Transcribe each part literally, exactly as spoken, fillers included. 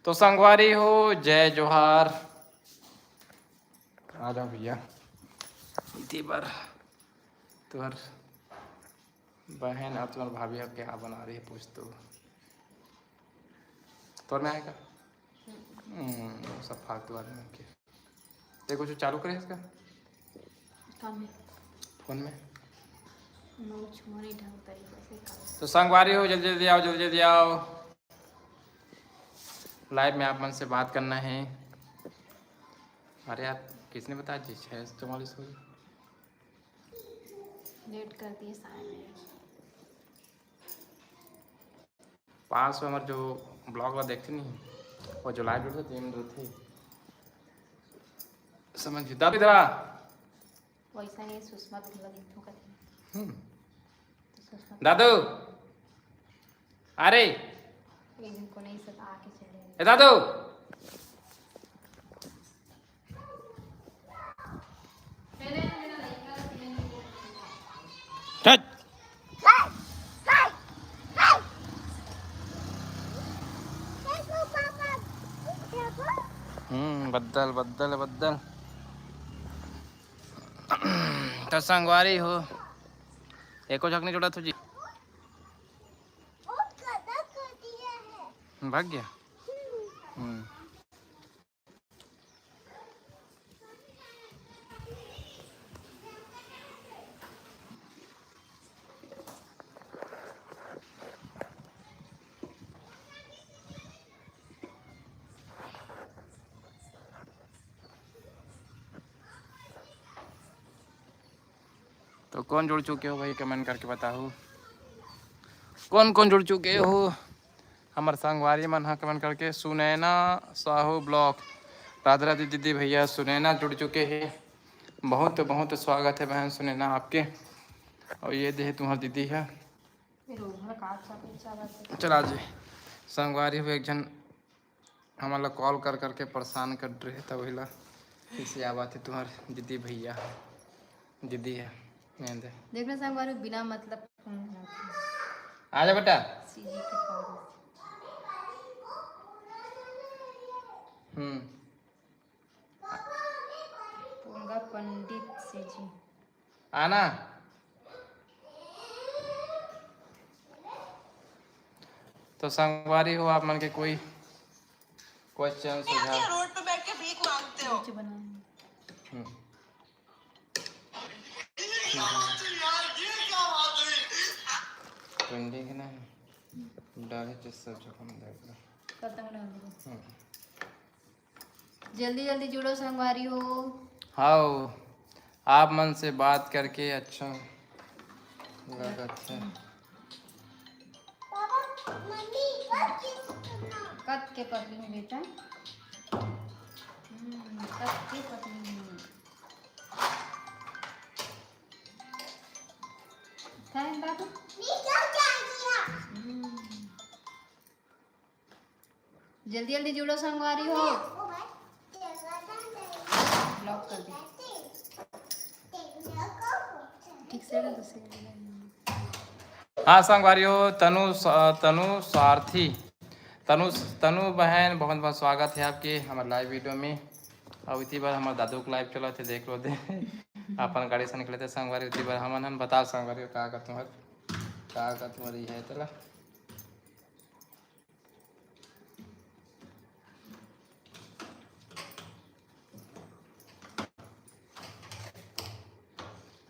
तो संगवारी हो, जय जोहार। आ जाओ भैया, इति बर तुहर बहन और तुम्हार भाभी अब क्या बना रही है, पूछ तो। तोर में आएगा। हम्म, वो सब फालतू आदमी के। ते कुछ चालू करे इसका काम है। फोन में? नोच मोनी ढंग तरीके से कर। तो संगवारी हो, जल्दी जल्दी आओ, जल्दी जल्दी आओ। लाइव में आप मन से बात करना है। अरे यार, किसने बताया जी छः चौवालीस हो गई? लेट कर दिए सारे मेरे। पाँच सौ हमारे जो ब्लॉग वाला देखते नहीं, वो जो लाइव जुड़ते तेम दो थे। समझ गए? दादू इधर आ। वैसा नहीं, सुषमा तुमला देखो कथी। हम्म। तो सुषमा दादू, अरे एक दिन को नहीं सब आके चले गए। ए दादू। हट। हम्म, बद्दल, बद्दल, बद्दल। तो संगवारी हो, एको झक नहीं जुड़त हो जी। भाग गया। हम्म। तो कौन जुड़ चुके हो भाई, कमेंट करके बताओ, कौन कौन जुड़ चुके हो हमर संगवारी मन हा, कमेंट करके। सुनैना साहू ब्लॉग, राधे राधे दीदी भैया, सुनैना जुड़ चुके हैं। बहुत बहुत स्वागत है बहन सुनैना आपके। और ये दे तुम्हार दीदी है। फिर उधर का अच्छा पीछा बात है। चला जी, संगवारी हो, एक झन हमन ला कॉल कर करके परेशान कर रहे, तब वही ला किसी आवा थे तुम्हार दीदी भैया, दीदी है, नहीं दे। देखना संगवारी, बिना मतलब फोन उठाते। आ जा बेटा। सीजी के पास। हम्म। पोंगा पंडित सीजी। आना। तो संगवारी हो, आप मन के कोई क्वेश्चन, सुझाव? रोड पे बैठ के भीख मांगते हो। नीचे बना। हम्म। यार, ये क्या बात हुई? ट्रेंडिंग है ना, डाले तो सब जगह में देख लो। कब तक डाल दो? हम्म। जल्दी जल्दी जुड़ो संगवारी हो। हाओ, आप मन से बात करके अच्छा लगत है। कत के पतली में बेटा। हम्म, कत के पतली में। खाए बाबू। हम्म। जल्दी जल्दी जुड़ो संगवारी हो। ब्लॉक कर दे। ठीक से ना, दूसरे। हाँ संगवारी हो, तनु स-, तनु सारथी, तनु, तनु बहन, बहुत बहुत स्वागत है आपके हमारे लाइव वीडियो में। अब इतनी बार हमारे दादू को लाइव चला थे, देख लो दे। अपन गाड़ी से निकले थे संगवारी, इतनी बार हमन हम बता संगवारी का का तुम्हार, का का तुम्हारी है तेला।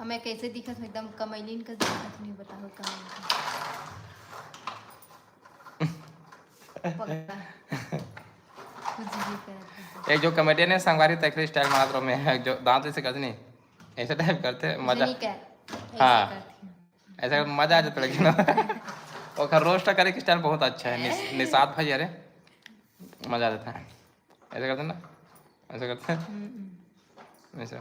हमें कैसे दिखत हो? एकदम कमैलिन का दिखत हो, नहीं बताओ कमैलिन का। पगला। कुछ भी करत हो। एक जो कॉमेडियन है संगवारी, तकरी स्टाइल मारत रहो में, जो दांत ऐसे करते नहीं, ऐसे टाइप करते, मजा। नहीं क्या? ऐसे हाँ। करती हूँ। ऐसा मजा आ जाता, लेकिन ओकर रोस्ट करे के स्टाइल बहुत अच्छा है। निस-, निषाद भाई, अरे मजा आ जाता है। ऐसे करते ना, ऐसे करते हैं, हम्म, हम्म। ऐसे।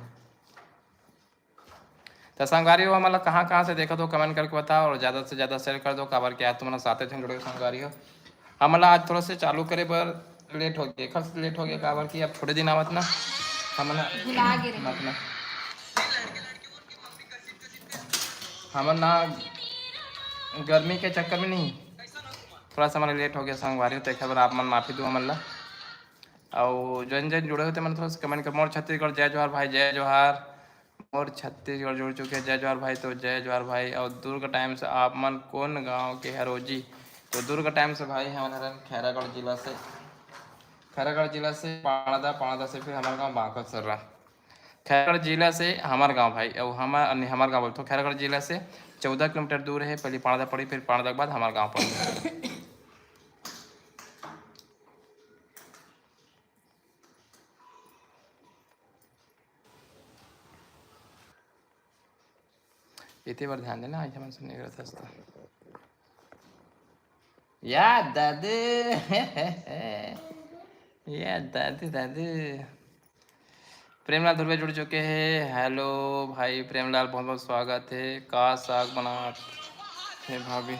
तो संगवारी हो, हमन ला कहाँ कहाँ से देखत हो, कमेंट करके बताओ, और ज़्यादा से ज़्यादा शेयर कर दो, काबर कि आज तुमन साते झन जुड़े हो संगवारी हो। हमन ला आज थोड़ा से चालू करे बर लेट हो गया, एकर से लेट हो गया, काबर कि अब थोड़े दिन आवत ना, हमन ला भुला गे रहे। मत ना, हमन ना गर्मी के चक्कर में नहीं, थोड़ा सा हमारा लेट हो गया संगवारी हो, तो एक बार आप मन माफी दो हमन ला। अउ जन जन जुड़े होते मन थोड़ा सा कमेंट कर। मोर छत्तीसगढ़ जय जोहार भाई, जय जोहार। मोर छत्तीसगढ़ जुड़ चुके हैं, जय जोहार भाई। तो जय जोहार भाई। और दुर्ग टाइम्स, आप मन कौन गांव के हरो जी? तो दुर्ग टाइम्स भाई, हम हरन खैरागढ़ जिला से, खैरागढ़ जिला से पाणदा, पाणदा से फिर हमारे गांव बांकत सर्रा। खैरागढ़ जिला से हमार गांव भाई, अउ हमार, नहीं, हमार गांव बोलथो, खैरागढ़ जिला से चौदह किलोमीटर दूर है। पहले पाणदा पड़ी, फिर पाणदा के बाद हमार गांव पड़ी। एते बर ध्यान देना, आज हमन से नहीं करत हस त। या दादू। या दादू, दादू। प्रेमलाल धुर्वे जुड़ चुके हैं। हेलो भाई प्रेमलाल, बहुत बहुत स्वागत है। का साग बनात हे भाभी?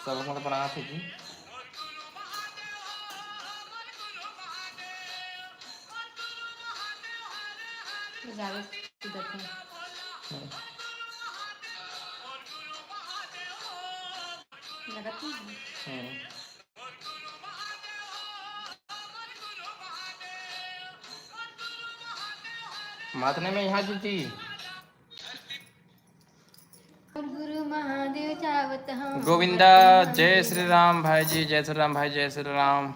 सब मतलब बनात हे जी। जावे सीधा थे। हम्म। लगत नहीं है। हम्म। मातने में यहाँ जी जी। गुरु महादेव चावत हम गोविंदा, जय श्री राम भाई जी, जय श्री राम भाई, जय श्री राम।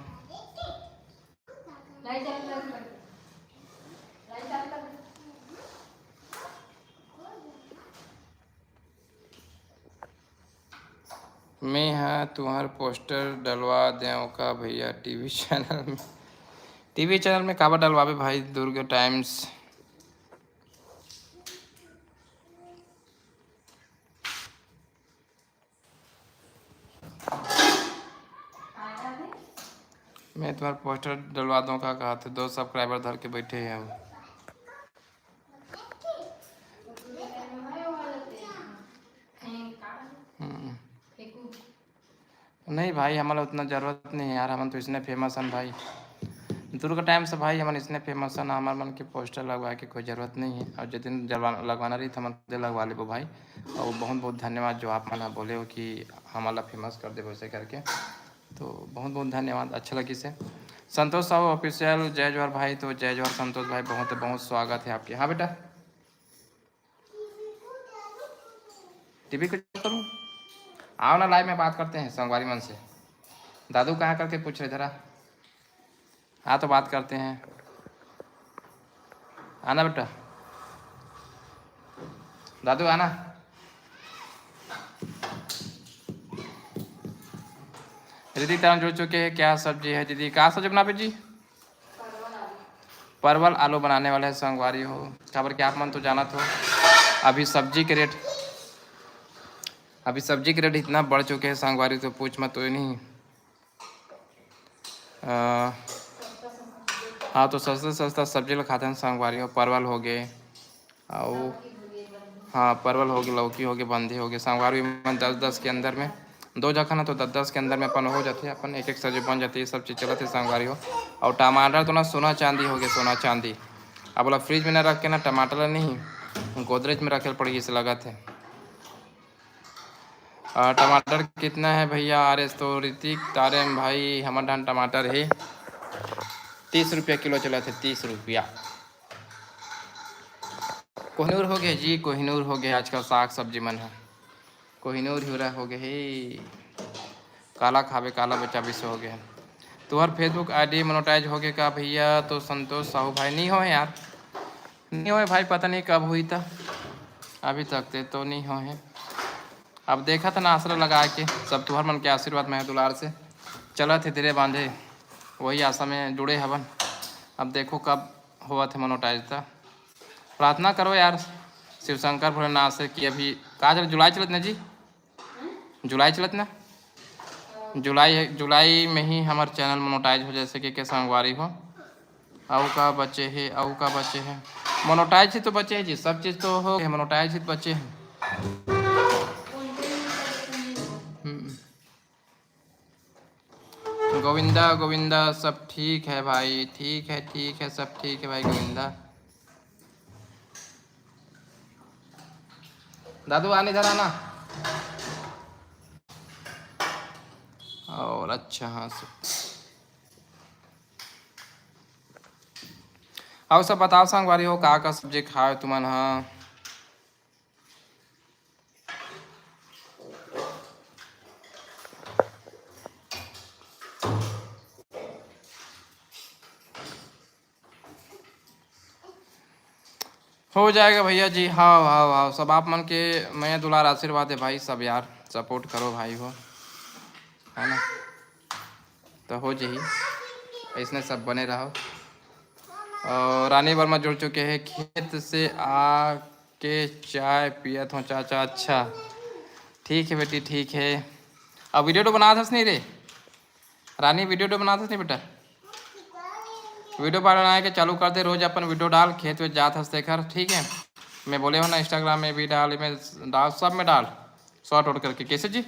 मैं हा तुहर पोस्टर डलवा देव का भैया टीवी चैनल में? टीवी चैनल में काबर डलवाबे भाई, दुर्ग टाइम्स। मैं तुम्हारा पोस्टर डलवा दूँ का कहा थे, दो सब्सक्राइबर धर के बैठे हैं हम। हम्म। नहीं भाई, हमारा उतना जरूरत नहीं है यार, हमन तो इसने फेमस हन भाई। दुर्ग टाइम से भाई हमन इसने फेमस हन, हमार मन के पोस्टर लगवाए के कोई जरूरत नहीं है। और जिस दिन जलवा लगवाना रही तो हमन खुदे लगवा लेबो भाई। और बहुत बहुत धन्यवाद जो आप मन बोले हो कि हमारा फेमस कर देबो ऐसे करके, तो बहुत बहुत धन्यवाद, अच्छा लगी से। संतोष साहू ऑफिशियल, जय जोहार भाई। तो जय जोहार संतोष भाई, बहुत बहुत स्वागत है आपके। हाँ बेटा, टीवी को करूँ, आओ ना लाइव में बात करते हैं संगवारी मन से। दादू कहाँ करके पूछ रहे जरा। हाँ, तो बात करते हैं। आना बेटा, दादू आना। रितिक तारण जुड़ चुके हैं। क्या सब्जी है दीदी? का सब्जी बनाबे जी? परवल आलू बनाने वाले हैं संगवारी हो। काबर कि आप मन तो जानत हो, अभी सब्जी के रेट, अभी सब्जी के रेट इतना बढ़ चुके हैं संगवारी, तो पूछ मत, तो नहीं। अ, हाँ, तो सस्ता सस्ता सब्जी ला खाते हैं संगवारी हो। परवल हो गए, अउ हाँ, परवल हो गए, लौकी हो गए, बंदी हो गए। संगवारी मन दस दस के अंदर में, दो जखन है तो दस दस के अंदर में अपन हो जाते, अपन एक एक सब्जी बन जाती है। ये सब चीज़ चलत है संगवारी हो। और टमाटर तो ना सोना चांदी हो गए, सोना चांदी। अब बोला फ्रिज में ना रख के ना टमाटर ला नहीं, गोदरेज में रखे पड़ेगी, इसे लगत है। आ, टमाटर कितना है भैया? आर एस तो ऋतिक तारेम भाई, हमर धान टमाटर है तीस रुपया किलो चलत है, तीस रुपया। कोहिनूर हो गए जी, कोहिनूर हो गए। आजकल साग सब्जी मन है कोहिनूर हिवरा हो गए हे। काला खाबे काला बचाबे से हो गए है। तुहर Facebook ID मोनेटाइज हो गए का भैया? तो संतोष साहू भाई नहीं हो यार, नहीं होए भाई, पता नहीं कब हुई था, अभी तक ते तो नहीं होए। अब देखा था ना, आसरा लगा के सब तुहर मन के आशीर्वाद में दुलार से चलत है धीरे बांधे, वही आशा में जुड़े हवन। अब देखो कब होवत है मोनेटाइज था। प्रार्थना करो यार शिव शंकर भोलेनाथ से कि अभी का चल, जुलाई चलत ना जी, जुलाई चलत ना, जुलाई है, जुलाई में ही हमार चैनल मोनेटाइज हो जाए सके के संगवारी हो। अउ का बचे हे, अउ का बचे हे? मोनेटाइज ही तो बचे हे जी, सब चीज तो हो गए, मोनेटाइज ही तो बचे हे। हम्म। गोविंदा, गोविंदा, सब ठीक है भाई, ठीक है, ठीक है, सब ठीक है भाई गोविंदा। दादू आने इधर आना। और अच्छा, हाँ सब। अउ सब बताओ संगवारी हो, का का सब्जी खाए तुमन ह? हो जाएगा भैया जी। हाव, हाव, हाव, सब आप मन के मया दुलार आशीर्वाद है भाई, सब यार support करो भाई हो, है ना? तो हो जाही, ऐसने सब बने रहो। और रानी वर्मा जुड़ चुके हैं, "खेत से आके चाय पियत हूँ चाचा।" अच्छा, ठीक है बेटी, ठीक है। अब video तो बनात हस नहीं रे? रानी, video तो बनात हस नहीं बेटा? Video बनाए के चालू कर दे, रोज अपन video डाल, खेत में जात हस तेकर, ठीक है? मैं बोले हो ना, Instagram में भी डाल, मैं डाल, सब में डाल, short out करके। कैसे जी?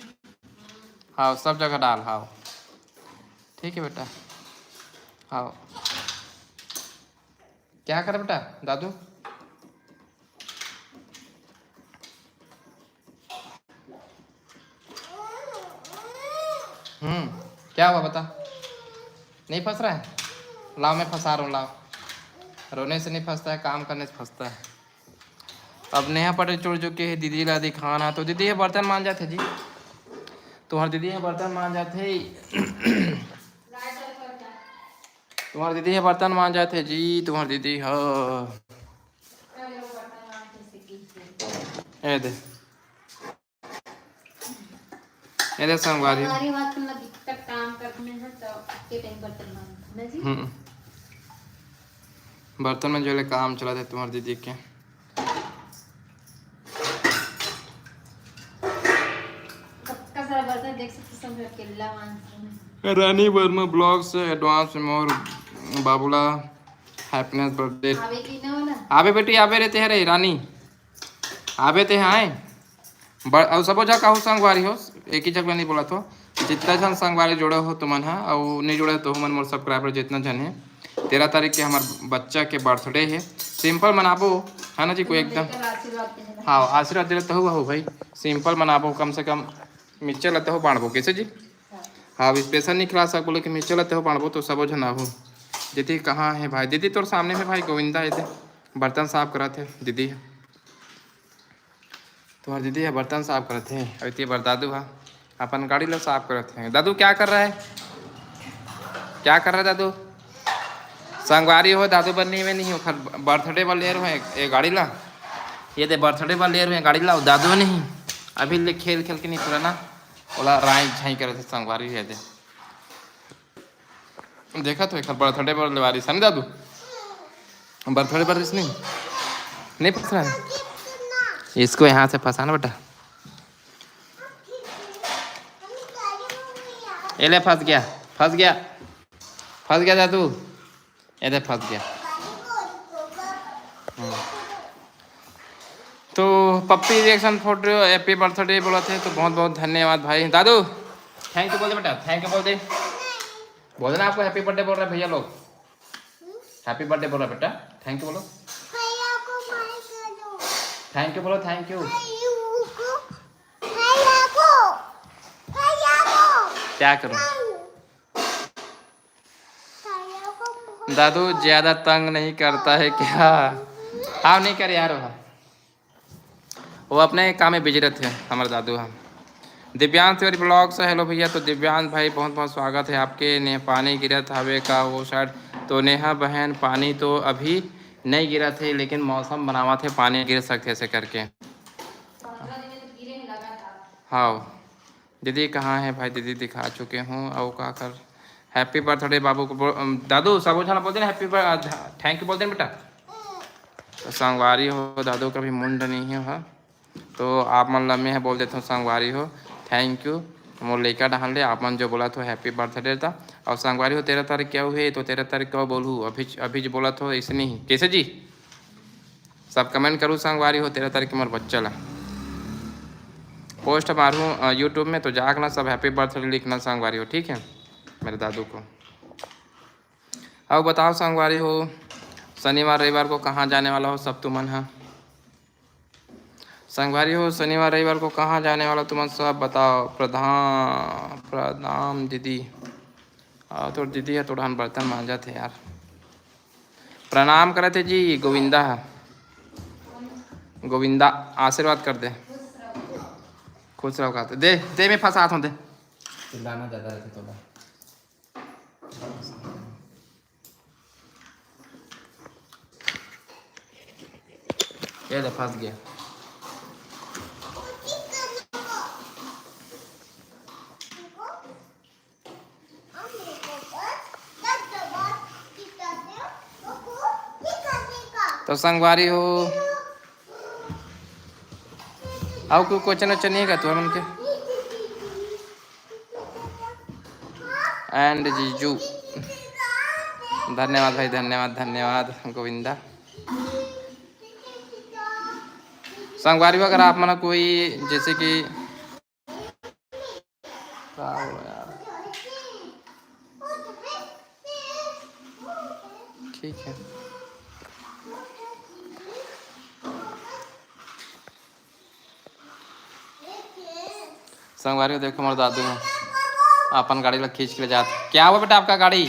हाँ, सब जगह डाल, हाँ। ठीक है बेटा, हाँ। क्या कर बेटा, दादू? हम्म, क्या हुआ बता? नहीं फंस रहा है? लाओ, मैं फंसा रहा हूँ, लाओ। रोने से नहीं फंसता है, काम करने से फंसता है। अब नेहा पटेल जुड़ चुके हैं, दीदी ला दिखाना। तो दीदी हे बर्तन मांजत हे जी, तुम्हार दीदी हे बर्तन मांजत हे, तुम्हार दीदी हे बर्तन मांजत हे जी, तुम्हार दीदी ह। ए दे, ए दे संगवारी। हमारी बात सुनना, दिक्कत काम करने हैं तो आपके टाइम बर्तन मांजते हैं जी। हम्म। बर्तन में जो ले काम चला थे तुम्हार दीदी के। सबका सारा बर्तन देख सकते, सब अकेला मांज रहे हैं। रानी वर्मा vlogs advance में मोर बाबूला happiness birthday। आवे की ना वाला? आवे बेटी, आवे रहते हैं रे रानी, आवे ते हैं। ब-, अउ सबो झन कहू संगवारी हो, एक ही झन नहीं बोलत हो, जितना झन संगवारी जुड़े हो तुमन ह, अउ नहीं जुड़े तो मन मोर subscriber जितना झन है, तेरह तारीख के हमार बच्चा के birthday है, simple मनाबो, है ना जी, कोई एकदम। हाँ, आशीर्वाद दे रहा। हाँ, आशीर्वाद दे रहा तो हूँ भाई, simple मनाबो, कम से कम मिर्चा ला तो बांटबो, कैसे जी? हाँ, अब special नहीं खिला सकबो, लेकिन मिर्चा ला तो बांटबो तो सबो झन आबो। दीदी कहाँ है भाई? दीदी तोर सामने में भाई, गोविंदा है, बर्तन साफ करत है दीदी। तुम्हार दीदी ह बर्तन साफ करत हे, अउ एती बर दादू ह अपन गाड़ी ला साफ करत हे। दादू, क्या कर रहा है? क्या कर रहा है दादू? संगवारी हो, दादू बर नहीं, मैं नहीं, ओखर birthday बर ले रहे हैं ये गाड़ी ला। ये दे, birthday बर ले रहे हैं गाड़ी ला, दादू नहीं। अभी ले खेल खेल के नहीं पूरा ना, ओला राई झाई करत हे संगवारी, ये दे। देखा तो एकर birthday बर लेवारी सन दादू। Birthday बर इसने नहीं फंस रहा है। इसको यहाँ से फंसाना बेटा। ये ले, फंस गया, फंस गया, फंस गया दादू। ये दे, फंस गया। हम्म। तो पप्पी रिएक्शन फोटो happy birthday बोलत हे, तो बहुत बहुत धन्यवाद भाई। दादू, thank you बोल दे बेटा, thank you बोल दे। बोल देना, आपको happy birthday बोल रहे हैं भैया लोग। Happy birthday बोल रहा बेटा, thank you बोलो। भैया को मार कर दो। Thank you बोलो, thank you। भैया को, भैया को, भैया को। क्या करूँ? दादू ज्यादा तंग नहीं करता है क्या? हाँ, नहीं करे यार, वो, वो अपने काम में बिजी रहते हैं हमारे दादू। हम दिव्यांश तिवारी vlogs, hello भैया। तो दिव्यांश भाई, बहुत बहुत स्वागत है आपके। ने पानी गिरत हवे का वो side? तो नेहा बहन, पानी तो अभी नहीं गिरत हे, लेकिन मौसम बनावत हे, पानी गिर सकथे ऐसे करके। हाँ। दीदी कहाँ है भाई? दीदी दिखा चुके हूँ। अउ का कर, happy birthday बाबू को बोल, अम, दादू, सबो झन बोल देना happy बर-, अ, ध-, thank you बोल देना बेटा। तो संगवारी हो, दादू का भी मुंड नहीं है, हाँ। तो आप मन ला मैं बोल देता हूँ संगवारी हो, thank you। मोर लइका डहान ले आप मन जो बोलत हो happy birthday ता। अउ संगवारी हो, तेरह तारीख क्या हुए? तो तेरह तारीख का बोलू, अभी, अभी जो बोलत हो, ऐसे नहीं, कैसे जी? सब comment करू संगवारी हो, तेरह तारीख के मोर बच्चा ला post मारू, अ, YouTube में, तो जाके ना सब happy birthday लिखना संगवारी हो, ठीक है, मेरे दादू को। अब बताओ संगवारी हो, शनिवार रविवार को कहाँ जाने वाला हो सब तुमन हा? संगवारी हो, शनिवार रविवार को कहाँ जाने वाला तुमन सब बताओ। प्रधान, प्रणाम दीदी। आ, तोर दीदी है, तोर हन बर्तन मांजत है यार। प्रणाम करत हे जी गोविंदा ह। गोविंदा, आशीर्वाद कर दे। खुश रहो कहते। दे, दे, मैं फंसात हूँ, दे। चिल्लाना ज्यादा रहता थोड़ा। ये ले, फंस गया। तो संगवारी हो, अउ कोई क्वेश्चन वोश्चन नहीं है का तुमन के? एंड जीजू, धन्यवाद भाई, धन्यवाद, धन्यवाद गोविंदा। संगवारी हो, अगर आप मन कोई, जैसे कि, का हो यार, ठीक है। संगवारी हो, देखो, मोर दादू ह अपन गाड़ी ला खींच के ले जात। क्या हुआ बेटा आपका गाड़ी?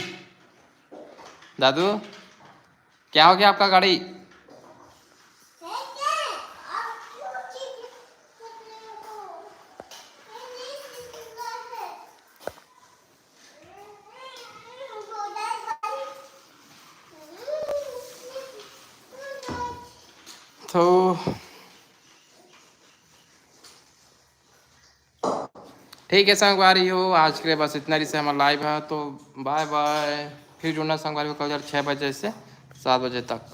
दादू, क्या हो गया आपका गाड़ी? तो ठीक है संगवारी हो, आज के लिए बस इतना ही से हमारा लाइव है, तो बाय बाय। फिर जुड़ना संगवारी हो कल छः बजे से सात बजे तक।